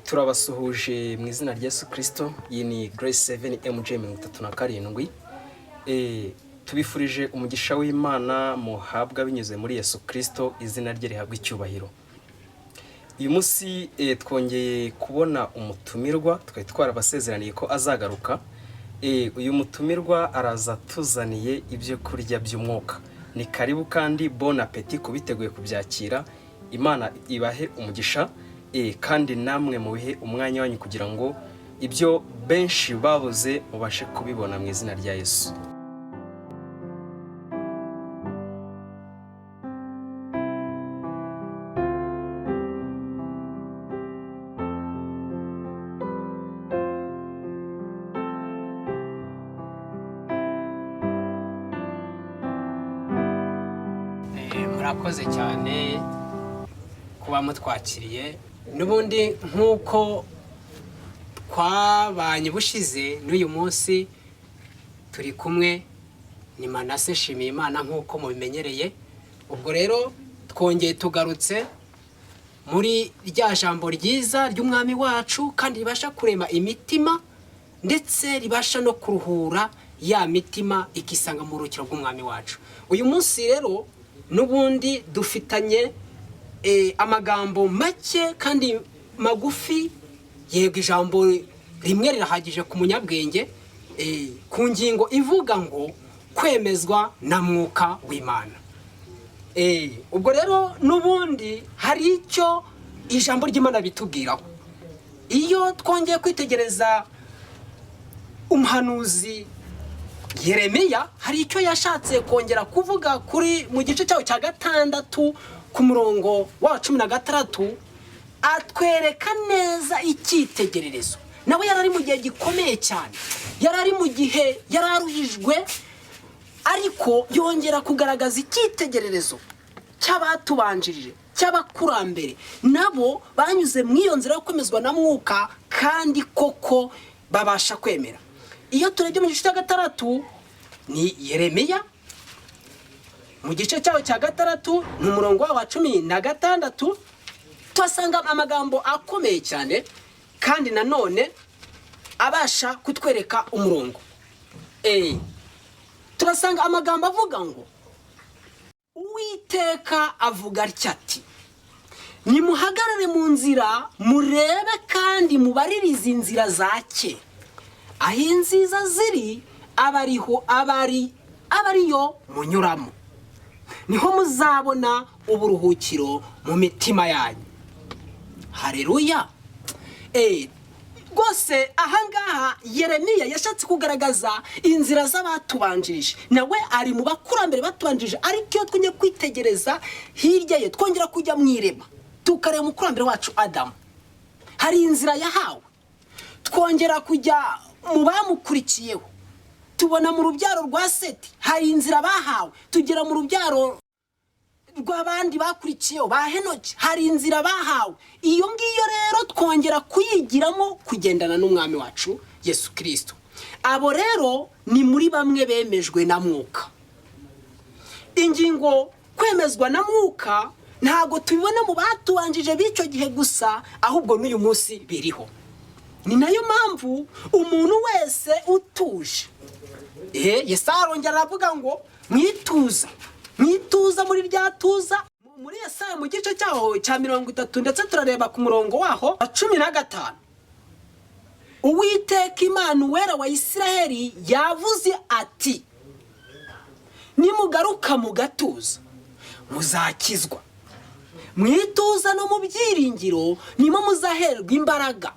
Turabasuhuje mu izina rya Yesu Kristo. Iyi ni Grace 7 MJ 37. Tubifurije umugisha w'Imana muhabwa binyuze muri Yesu Kristo, izina rye rihabwa icyubahiro. Uyu munsi twongeye kubona umutumirwa twari twarabasezeraniye ko azagaruka. Uyu mutumirwa araza atuzaniye ibyo kurya by'umwuka. Ni karibu kandi bon appétit kubiteguye kubyakira. Imana ibahe umugisha, kandi namwe mubihe umwanya wanyu kugira ngo ibyo benshi babuze mubashe kubibona mu izina rya Yesu. Murakoze cyane kuba mutwakiriye. N'ubundi nk'uko twabanye bushize, n'uyu munsi turi kumwe. Ni Manase Nshimiyimana nk'uko mubimenyereye. Ubwo rero twongeye tugarutse muri rya jambo ryiza ry'umwami wacu, kandi ribasha kurema imitima, ndetse ribasha no kuruhura ya mitima ikisanga mu rukiro rw'umwami wacu. Uyu munsi rero n'ubundi dufitanye amagambo make kandi magufi. Yego, ijambo rimwe rirahagije ku munyabwenge, ku ngingo ivuga ngo kwemezwa na Mwuka w'Imana. Ubwo rero n'ubundi hari icyo ijambo ry'Imana bitubwiraho. Iyo twongeye kwitegereza umuhanuzi Yeremiya, hari icyo yashatse kongera kuvuga kuri mu gice cyawo cya 6 ku murongo wa 16, atwereka neza icyitegererezo. Nawe yari ari mu gihe gikomeye cyane, yari ari mu gihe yari aruhijwe, ariko yongera kugaragaza icyitegererezo cy'abatubanjirije, cy'abakurambere, nabo banyuze mu iyo nzira yo kwemezwa na Mwuka, kandi koko babasha kwemera. Iyo turebye mu gice cya 6, ni Yeremiya mu gice cyawo cya 6, ni umurongo wa 16, tuhasanga amagambo akomeye cyane kandi nanone abasha kutwereka umurongo. Turasanga amagambo avuga ngo: "Uwiteka avuga atya ati: nimuhagarare mu nzira murebe, kandi mubaririze inzira za kera, aho inziza ziri abariho abari abariyo munyuramo, niho muzabona uburuhukiro mu mitima yanyu." Hareruya! Rwose ahangaha Yeremiya yashatse kugaragaza inzira z'abatubanjirije. Nawe ari mu bakurambere batubanjirije, ariko iyo twongeye kwitegereza hirya ye, twongera kujya mu irema, tukareba umukurambere wacu Adamu, hari inzira yahawe. Twongera kujya mu bamukurikiyeho, tubona mu rubyaro rwa Seti hari inzira bahawe. Tugera mu rubyaro rw'abandi bakurikiyeho ba Henoki, hari inzira bahawe. Iyo ngiyo rero twongera kuyigiramo kugendana n'umwami wacu Yesu Kirisito. Abo rero ni muri bamwe bemejwe na Mwuka. Ingingo kwemezwa na Mwuka ntabwo tubibona mu batubanjije b'icyo gihe gusa, ahubwo n'uyu munsi biriho. Ni nayo mpamvu umuntu wese utuje, Yesaya arongera aravuga ngo mwituza, mwituza muri rya tuza. Muri Yesaya mu gice cyaho cya 30, ndetse turareba ku murongo waho wa 15: "Uwiteka Imana, Uwera wa Isiraheli, yavuze ati: nimugaruka mugatuza muzakizwa. Mwituza no mu byiringiro nimo muzaherwa imbaraga."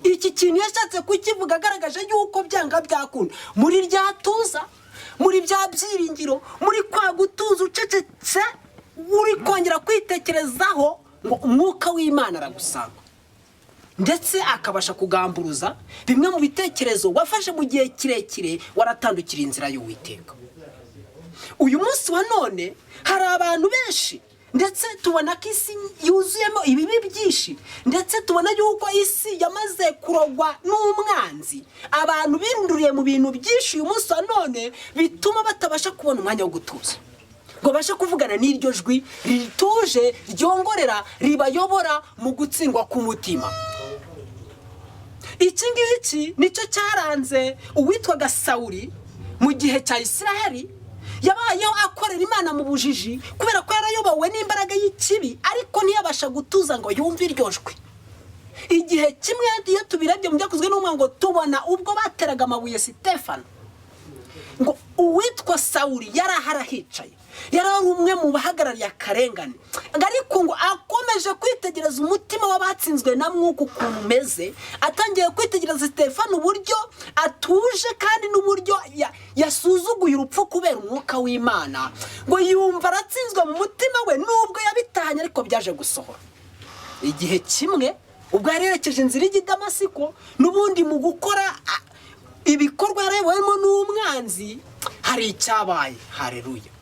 Iki kintu yashatse kukivuga agaragaje yuko byanga byakunda, muri rya tuza, muri bya byiringiro, muri kwa gutuza ucecetse uri kongera kwitekerezaho, ngo Umwuka w'Imana aragusanga, ndetse akabasha kugamburuza bimwe mu bitekerezo wafashe mu gihe kirekire waratandukira inzira y'Uwiteka. Uyu munsi wa none hari abantu benshi, ndetse tubona ko isi yuzuyemo ibibi byinshi, ndetse tubona yuko isi yamaze kurogwa n'umwanzi. Abantu binduriye mu bintu byinshi uyu munsi wa none bituma batabasha kubona umwanya wo gutuza. ngo babashe kuvugana n'iryo jwi rituje, ryongorera, ribayobora mu gutsindwa k'umutima. Iki ngiki nicyo cyaranze uwitwaga Sawuri mu gihe cya Isiraheli. Yabayeho akorera Imana mu bujiji kubera ko yarayobowe n'imbaraga y'ikibi, ariko ntiyabasha gutuza ngo yumve iryo jwi. Igihe kimwe, iyo tubirebye mu Byakozwe n'Intumwa, ngo tubona ubwo bateraga amabuye Sitefano, ngo uwitwa Sawuri yari ahari ahicaye, yari ari umwe mu bahagarariye akarengane, ngo ariko ngo akomeje kwitegereza umutima w'abatsinzwe na Mwuka ukuntu umeze, atangiye kwitegereza Sitefano uburyo atuje kandi n'uburyo yasuzuguye urupfu kubera Umwuka w'Imana, ngo yumva aratsinzwe mu mutima we, nubwo yabitahanye ariko byaje gusohora. Igihe kimwe ubwo yari yerekeje inzira ijya i Damasiko, n'ubundi mu gukora ibikorwa yarebewemo n'umwanzi, hari icyabaye. Hareruya!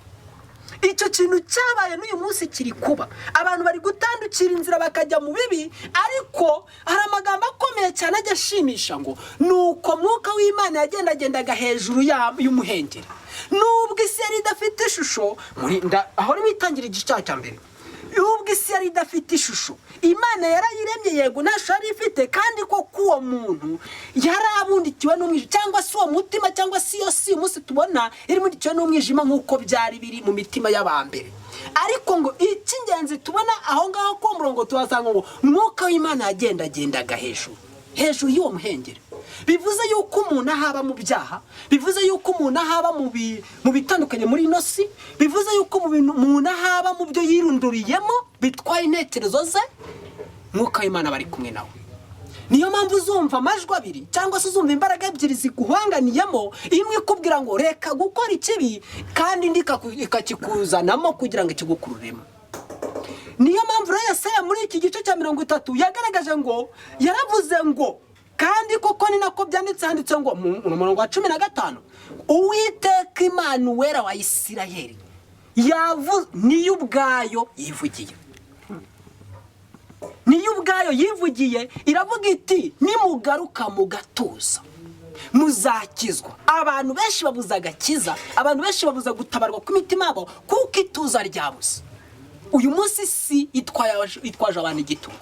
Icyo kintu cyabaye n'uyu munsi kiri kuba. Abantu bari gutandukira inzira bakajya mu bibi, ariko hari amagambo akomeye cyane ajya ashimisha, ngo ni uko Mwuka w'Imana yagendagendaga hejuru y'umuhengeri nubwo isi yari idafite ishusho. Aho ni mu Itangira, igice cya 1. Nubwo isi yari idafite ishusho, Imana yarayiremye, yego, nta shusho yari ifite, kandi koko uwo muntu yari abundikiwe n'umwijima, cyangwa se uwo mutima, cyangwa se iyo si uyu munsi tubona iribundikiwe n'umwijima nk'uko byari biri mu mitima y'abambere. Ariko ngo icy'ingenzi tubona aho ngaho ku murongo, tuhasanga ngo Mwuka w'Imana yagendagendaga hejuru y'uwo muhengeri. Bivuze yuko umuntu ahaba mu byaha, bivuze yuko umuntu ahaba mu bitandukanye muri ino si, bivuze yuko mu bintu umuntu ahaba, mu byo yirunduriyemo bitwaye intekerezo ze, Mwuka w'Imana bari kumwe nawe. Niyo mpamvu uzumva amajwi abiri, cyangwa se uzumva imbaraga ebyiri ziguhanganiyemo: imwe ikubwira ngo reka gukora ikibi, kandi indi ikakikuzanamo kugira ngo ikigukururemo. Niyo mpamvu rero Yesaya muri iki gice cya 30 yagaragaje ngo, yaravuze ngo, kandi koko ni nako byanditse, handitse ngo mu murongo wa 15: "Uwiteka Imana, Uwera wa Isirayeli yavuze." Niyo ubwayo yivugiye, niyo ubwayo yivugiye, iravuga iti: "Nimugaruka mugatuza muzakizwa." Abantu benshi babuza agakiza, abantu benshi babuza gutabarwa kw'imitima yabo kuko ituza ryabuze. Uyu munsi isi itwaje abantu igitugu.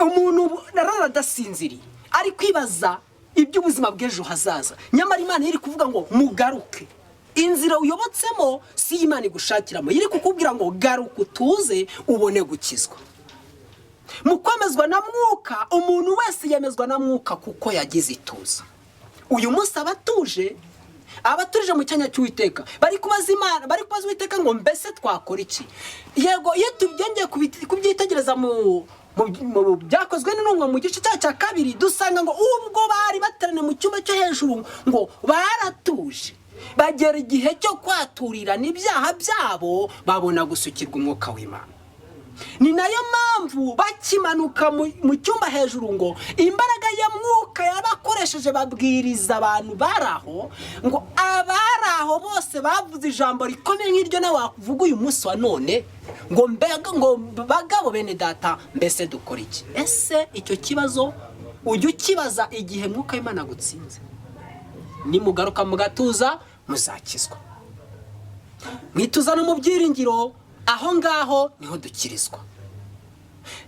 Umuntu ubu arara adasinziriye, ari kwibaza iby'ubuzima bw'ejo hazaza, nyamara Imana iri kuvuga ngo mugaruke. Inzira uyobotsemo si Imana igushakiramo, iri kukubwira ngo garuka utuze ubone gukizwa. Mu kwemezwa na Mwuka, umuntu wese yemezwa na Mwuka kuko yagize ituza. Uyu munsi abatuje, abaturije mu cyanya cy'Uwiteka, bari kubaza Imana, bari kubaza Uwiteka ngo: "Mbese twakora iki?" Yego, iyo tubyongeye kubyitegereza mu Byakozwe n'Intumwa, mu gice cyayo cya 2, dusanga ngo ubwo bari bateraniye mu cyumba cyo hejuru, ngo baratuje, bagera igihe cyo kwaturirana ibyaha byabo, babona gusukirwa Umwuka w'Imana. Ni nayo mpamvu bakimanuka mu cyumba hejuru, ngo imbaraga ya Mwuka yabakoresheje babwiriza abantu bari aho, ngo abari aho bose bavuze ijambo rikomeye nk'iryo nawe wavuga uyu munsi wa none, ngo: "Mbega," ngo, "bagabo bene data, mbese dukora iki?" Ese icyo kibazo ujya ukibaza igihe Mwuka w'Imana agutsinze? "Nimugaruka mugatuza muzakizwa." Mwituza no mu byiringiro, aho ngaho niho dukirizwa.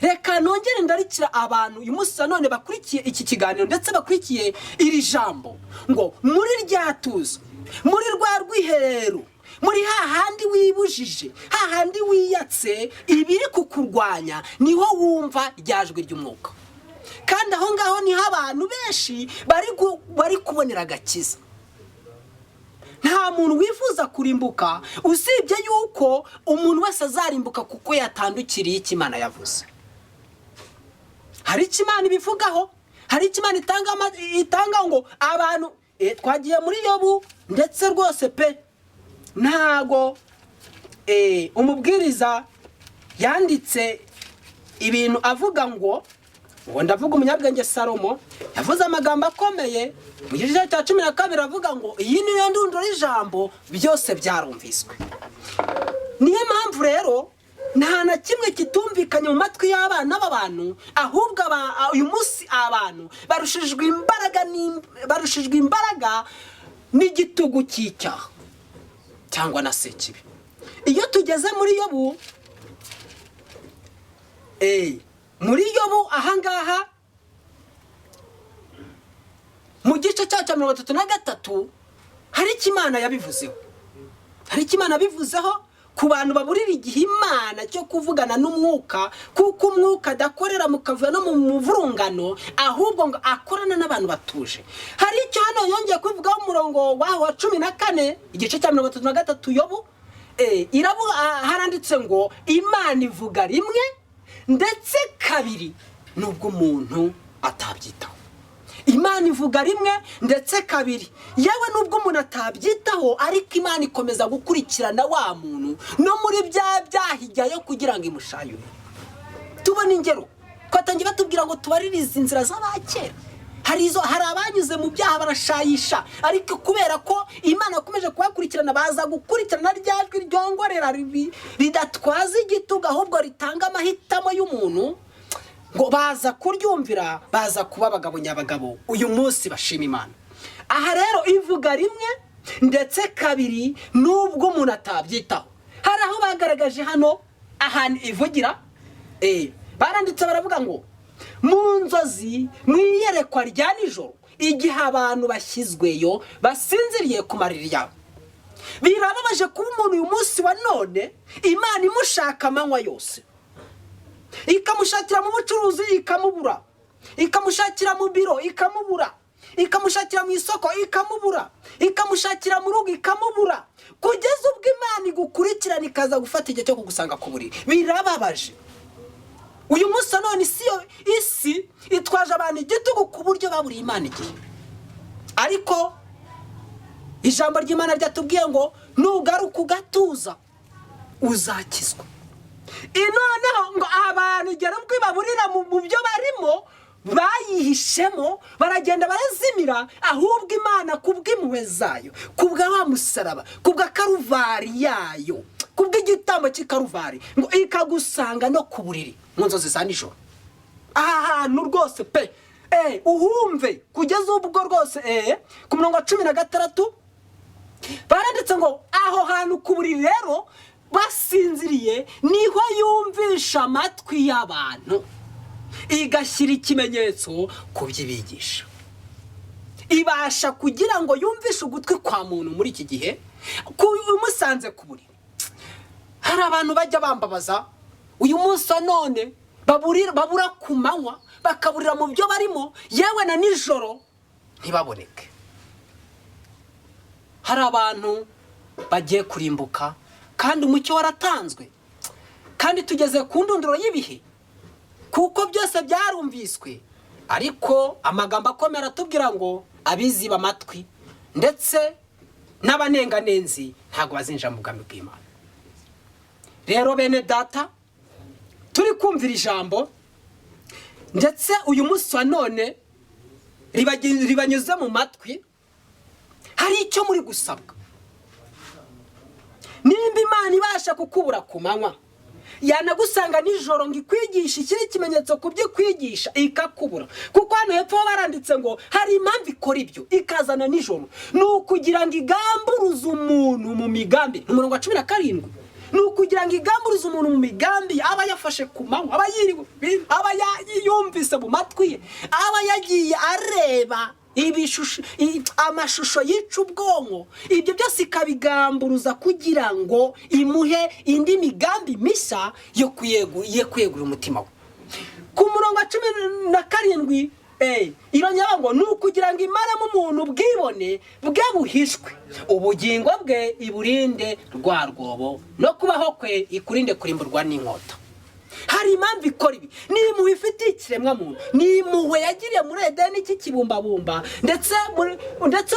Reka nongere ndarikira abantu uyu munsi none bakurikiye iki kiganiro, ndetse bakurikiye iri jambo, ngo muri rya tuza, muri rwa rwiherero, muri hahandi wibujije, hahandi wiyatse ibiri kukurwanya, niho wumva rya jwi ry'Umwuka. Kandi aho ngaho niho abantu benshi bari kubonera agakiza. Nta muntu wifuza kurimbuka, usibye yuko umuntu wese azarimbuka kuko yatandukiriye icyo Imana yavuze. Hari icyo Imana ibivugaho, hari icyo Imana itanga ngo abantu twagiye muri Yobu, ndetse rwose pe, ntago umubwiriza yanditse ibintu avuga ngo ndavuga umunyabwenge Salomo yavuze amagambo akomeye mu gice cya 12, avuga ngo iyi niyo ndunduro y'ijambo, byose byarumviswe. Niyo mpamvu rero nta na kimwe kitumvikanye mu matwi y'abana b'abantu, ahubwo uyu munsi abantu barushijwe imbaraga n'igitugu cy'icyaha cyangwa na sekibi. Iyo tugeze muri Yobu, muri Yobu ahangaha mu gice cya 33, hari icyo Imana yabivuzeho. Hari icyo Imana yabivuzeho ku bantu baburira igihe Imana cyo kuvugana n'umwuka, kuko umwuka adakorera mu kavuyo no mu muvurungano, ahubwo ngo akorana n'abantu batuje. Hari icyo hano yongeye kubivugaho, umurongo waho wa 14, igice cya 33 Yobu. Iravuga, haranditse ngo Imana ivuga rimwe ndetse kabiri nubwo umuntu atabyitaho. Imana ivuga rimwe ndetse kabiri, yewe nubwo umuntu atabyitaho, ariko Imana ikomeza gukurikirana wa muntu no muri bya byaha ijyayo kugira ngo imushayure. Tubona ingero twatangiye batubwira ngo tubaririze inzira z'abakera. Hari izo, hari abanyuze mu byaha barashayisha, ariko kubera ko Imana yakomeje kubakurikirana, baza gukurikirana rya jwi ryongorera ridatwaza igitugu, ahubwo ritanga amahitamo y'umuntu, ngo baza kuryumvira, baza kuba abagabo nyabagabo uyu munsi bashima Imana. Aha rero ivuga rimwe ndetse kabiri nubwo umuntu atabyitaho. Hari aho bagaragaje hano ahantu ivugira. Baranditse baravuga ngo mu nzozi, mu iyerekwa rya nijoro, igihe abantu bashyizweyo basinziriye ku mariri yabo. Birababaje kuba umuntu uyu munsi wa none Imana imushaka amanywa yose, ikamushakira mu bucuruzi ikamubura, ikamushakira mu biro ikamubura, ikamushakira mu isoko ikamubura, ikamushakira mu rugo ikamubura, kugeza ubwo Imana igukurikirana ikaza gufata igihe cyo kugusanga ku buriri. Birababaje. Uyu munsi wa none isi itwaje abantu igitugu ku buryo baburiye Imana igihe, ariko ijambo ry'Imana ryatubwiye ngo nugaruka ugatuza uzakizwa. Noneho ngo abantu igera ubwo baburira mu byo barimo bayihishemo, baragenda barazimira, ahubwo Imana kubw'impuhwe zayo, kubwa wa musaraba, kubwa Karuvari yayo, kubw'igitambo cy'Ikaruvari, ngo ikagusanga no ku buriri mu nzozi za nijoro. Aha hantu rwose pe, uhumve kugeza ubwo rwose. Ku murongo wa 16 baranditse ngo aho hantu ku buriri rero basinziriye niho yumvisha amatwi y'abantu, igashyira ikimenyetso ku by'ibigisha. Ibasha kugira ngo yumvishe ugutwi kwa muntu muri iki gihe umusanze ku buriri. Hari abantu bajya bambabaza uyu munsi wa none babura ku manywa, bakaburira mu byo barimo, yewe na nijoro ntibaboneke. Hari abantu bagiye kurimbuka kandi umucyo waratanzwe, kandi tugeze ku ndunduro y'ibihe, kuko byose byarumviswe. Ariko amagambo akomeye aratubwira ngo abiziba amatwi ndetse n'abanenganenzi ntabwo bazinjira mu bwami bw'Imana. Rero bene data, turi kumvira ijambo, ndetse uyu munsi wa none ribanyuze mu matwi, hari icyo muri gusabwa. Nimba Imana ibasha kukubura ku manywa, yanagusanga nijoro ngo ikwigishe, ikiri ikimenyetso ku byo ikwigisha, ikakubura. Kuko hano hepfo baranditse ngo hari impamvu ikora ibyo ikazana nijoro, ni ukugira ngo igamburuze umuntu mu migambi. Ni umurongo wa 17. Ni ukugira ngo igamburuze umuntu mu migambi aba yafashe ku manywa, aba yiriwe, aba yumvise mu matwi ye, aba yagiye areba amashusho yica ubwonko. Ibyo byose ikabigamburuza kugira ngo imuhe indi migambi mishya yo kwiyegurira umutima we. Ku murongo wa 17 irongera ngo ni ukugira ngo imaremo umuntu ubwibone bwe buhishwe, ubugingo bwe iburinde rwa rwobo, no kubaho kwe ikurinde kurimburwa n'inkota. Hari impamvu ikora ibi. Ni impuhwe ifitiye ikiremwamuntu, ni impuhwe yagiriye muri Edeni cy'ikibumbabumba. Ndetse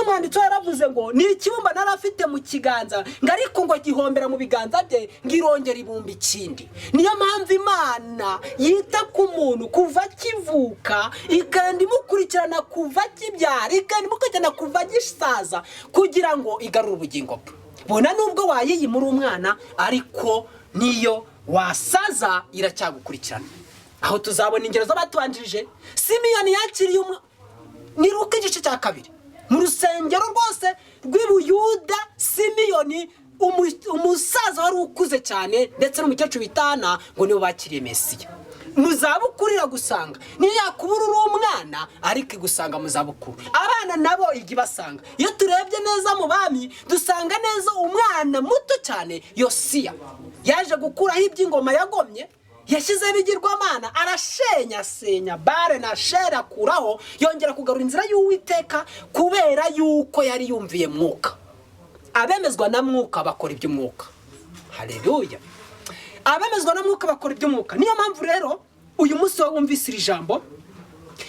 umwanditsi we yaravuze ngo ni ikibumba nari afite mu kiganza, ngo ariko ngo gihombera mu biganza bye, ngo irongera ibumba ikindi. Niyo mpamvu Imana yita ku muntu kuva akivuka, ikagenda imukurikirana kuva akibyara, ikagenda imukurikirana kuva agisaza, kugira ngo igarure ubugingo bwe. Bona nubwo wayiyima uri umwana, ariko niyo wasaza iracyagukurikirana. Aho tuzabona ingero z'abatubanjirije. Simiyoni yakiriye ni Luka igice cya 2, mu rusengero rwose rw'i Buyuda. Simiyoni Umusaza wari ukuze cyane ndetse n'umukecuru bitana ngo nibo bakiriye Mesiya. Mu zabukuru iragusanga, niyo yakubura uri umwana ariko igusanga mu zabukuru. Abana nabo ijya ibasanga. Iyo turebye neza mu bami dusanga neza umwana muto cyane Yosiya yaje gukuraho iby'ingoma yagomye, yashyizeho ibigirwamana, arashenya asenya bare na shera akuraho, yongera kugarura inzira y'Uwiteka kubera yuko yari yumviye Mwuka. Abemezwa na Mwuka bakora iby'umwuka. Haleluya! Abemezwa na Mwuka bakora iby'umwuka. Niyo mpamvu rero uyu munsi wowe wumvise iri jambo,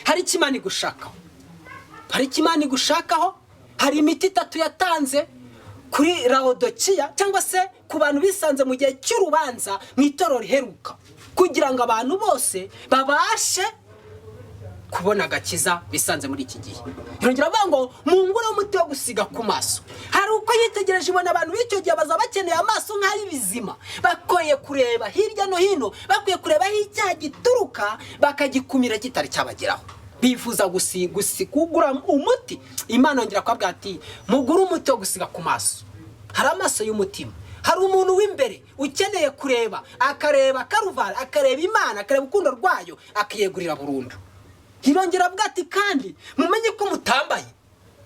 hari icyo Imana igushakaho, hari icyo Imana igushakaho. Hari imiti itatu yatanze kuri Lawodokiya cyangwa se ku bantu bisanze mu gihe cy'urubanza mu itorero riheruka, kugira ngo abantu bose babashe kubona agakiza bisanze muri iki gihe. Yongera avuga ngo mungure umuti wo gusiga ku maso. Hari uko yitegereje ibona abantu b'icyo gihe bazaba bakeneye amaso nk'ay'ibizima, bakwiye kureba hirya no hino, bakwiye kureba aho icyaha gituruka bakagikumira kitari cyabageraho. Bifuza kugura umuti. Imana yongera kubabwira ati mugure umuti wo gusiga ku maso. Hari amaso y'umutima, hari umuntu w'imbere ukeneye kureba, akareba Karuvari, akareba Imana, akareba urukundo rwayo, akiyegurira burundu. Hirongera avuga ati kandi mumenye ko mutambaye.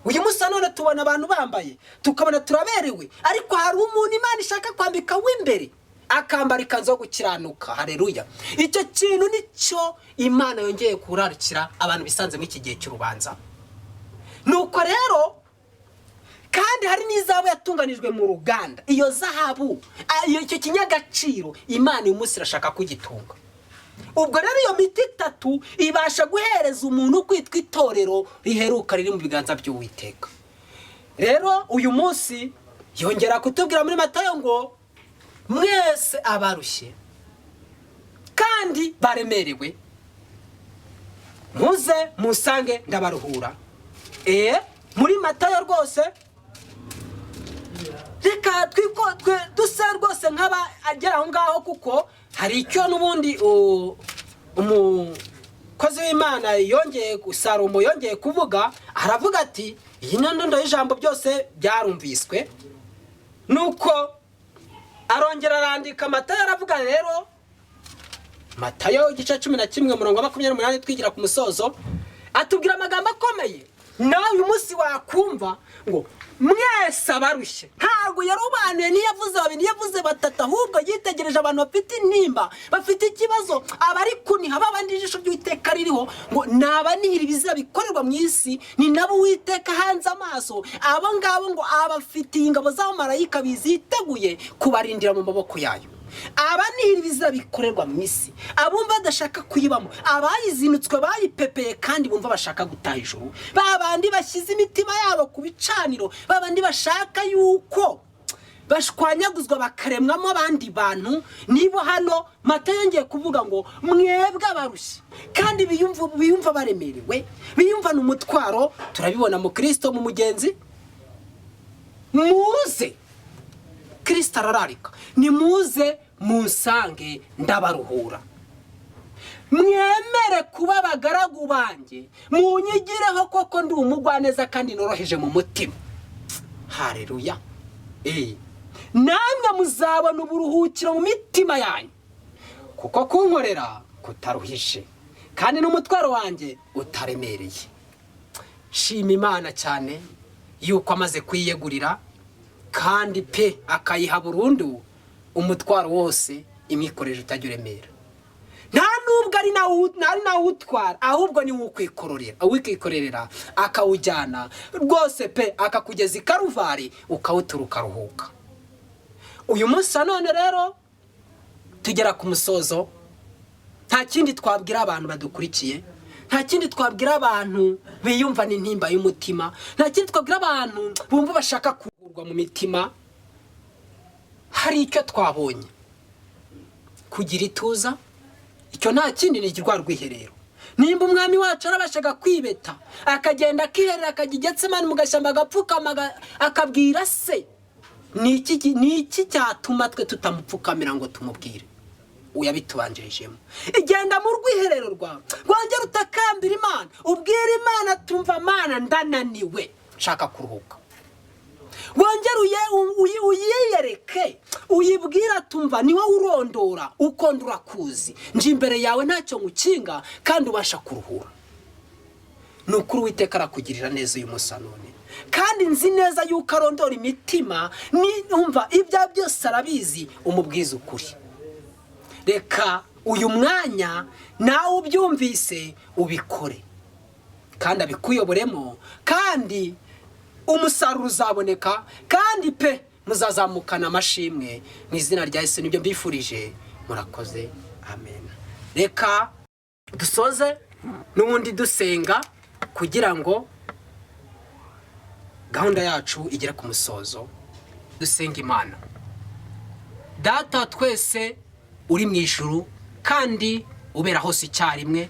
Uyu munsi wa none tubona abantu bambaye, tukabona turaberewe, ariko hari umuntu Imana ishaka kwambika w'imbere, akambara ikanzu yo gukiranuka. Hareruya! Icyo kintu nicyo Imana yongeye kurarikira abantu bisanze muri iki gihe cy'urubanza. Nuko rero kandi hari n'izahabu yatunganijwe mu ruganda. Iyo zahabu, icyo kinyagaciro, Imana uyu munsi irashaka kugitunga. Ubwo rero iyo miti itatu ibasha guhereza umuntu kwitwa itorero riheruka riri mu biganza by'Uwiteka. Rero uyu munsi yongera kutubwira muri Matayo ngo mwese abarushye kandi baremerewe, muze musange ndabaruhura. Muri Matayo rwose, reka duse rwose nk'abagera aho ngaho, kuko hari icyo n'ubundi umukozi w'Imana yongeye, Salomo yongeye kuvuga. Aravuga ati iyi ndondo y'ijambo byose byarumviswe. Nuko arongera arandika Matayo, aravuga rero Matayo igice 11 umurongo wa 28, twigira ku musozo, atubwira amagambo akomeye nawe uyu munsi wakumva ngo mwese abarushye. Ntabwo yarobanuye, ntiyavuze babiri, ntiyavuze batatu, ahubwo yitegereje abantu bafite intimba, bafite ikibazo, abari kuniha, babandi ijisho ry'Uwiteka ririho ngo ni abanihira ibizira bikorerwa mu isi, ni nabo Uwiteka hanze amaso. Abo ngabo ngo abafitiye ingabo z'abamarayika biziteguye kubarindira mu maboko yayo. Abanihira ibizira bikorerwa mu isi, abumva badashaka kuyibamo, abayizinutswe, bayipepeye kandi bumva bashaka gutaha ijuru, ba bandi bashyize imitima yabo ku bicaniro, ba bandi bashaka yuko bashwanyaguzwa bakaremwamo abandi bantu, nibo hano Matayo yongeye kuvuga ngo mwebwe abarushye kandi biyumva baremerewe, biyumvana umutwaro, turabibona mu Kirisito mu mugenzi, muze. Kirisito arararika, nimuze munsange ndabaruhura, mwemere kuba abagaragu banjye, munyigireho koko ndi umugwaneza kandi noroheje mu mutima. Hareruya! Namwe muzabona uburuhukiro mu mitima yanyu, kuko kunkorera kutaruhije kandi n'umutwaro wanjye utaremereye. Shima Imana cyane yuko amaze kwiyegurira kandi pe akayiha burundu umutwaro wose, imwikoreje utajya uremera. Nta nubwo ari nawe utwara, ahubwo ni wowe ukwikororera, uwikikorerera akawujyana rwose pe, akakugeza i Karuvari ukawutura ukaruhuka. Uyu munsi wa none rero tugera ku musozo, nta kindi twabwira abantu badukurikiye, nta kindi twabwira abantu biyumva n'intimba y'umutima, nta kindi twabwira abantu bumva bashaka kugurwa mu mitima. Hari icyo twabonye: kugira ituza. Icyo nta kindi, ni rwa rwiherero. Nimba umwami wacu arabashaga kwibeta, akagenda akiherera, akajya i Getsemani mu gashyamba, agapfukama, akabwira se, ni iki cyatuma twe tutamupfukamira ngo tumubwire uyabitubanjirijemo? Igenda mu rwiherero rwawe, wongere utakambira Imana, ubwire Imana, tumva Mana, ndananiwe, nshaka kuruhuka. Wongere uyiyereke, uyibwire atumva ni wowe urondora uko urakuzi, nje imbere yawe ntacyo ngukinga kandi ubasha kuruhura. Ni ukuri Uwiteka arakugirira neza uyu munsi wa none, kandi nzi neza yuko arondora imitima, numva ibya byose arabizi. Umubwiza ukuri. Reka uyu mwanya nawe ubyumvise ubikore, kandi abikuyoboremo, kandi umusaruro uzaboneka, kandi pe muzazamukana amashimwe mu izina rya Yesu. Nibyo mbifurije, murakoze, amen. Reka dusoze n'ubundi dusenga kugira ngo gahunda yacu igere ku musozo. Dusenga Imana. Data twese uri mu ijuru kandi ubera hose icyarimwe,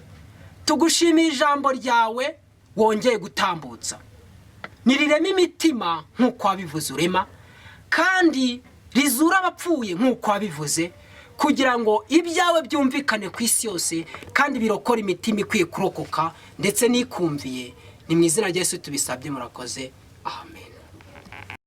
tugushimiye ijambo ryawe wongeye gutambutsa. Nirirema imitima nk'uko wabivuze urema, kandi rizura abapfuye nk'uko wabivuze, kugira ngo ibyawe byumvikane ku isi yose kandi birokore imitima ikwiye kurokoka ndetse n'ikumviye. Ni mu izina rya Yesu tubisabye, murakoze, amen.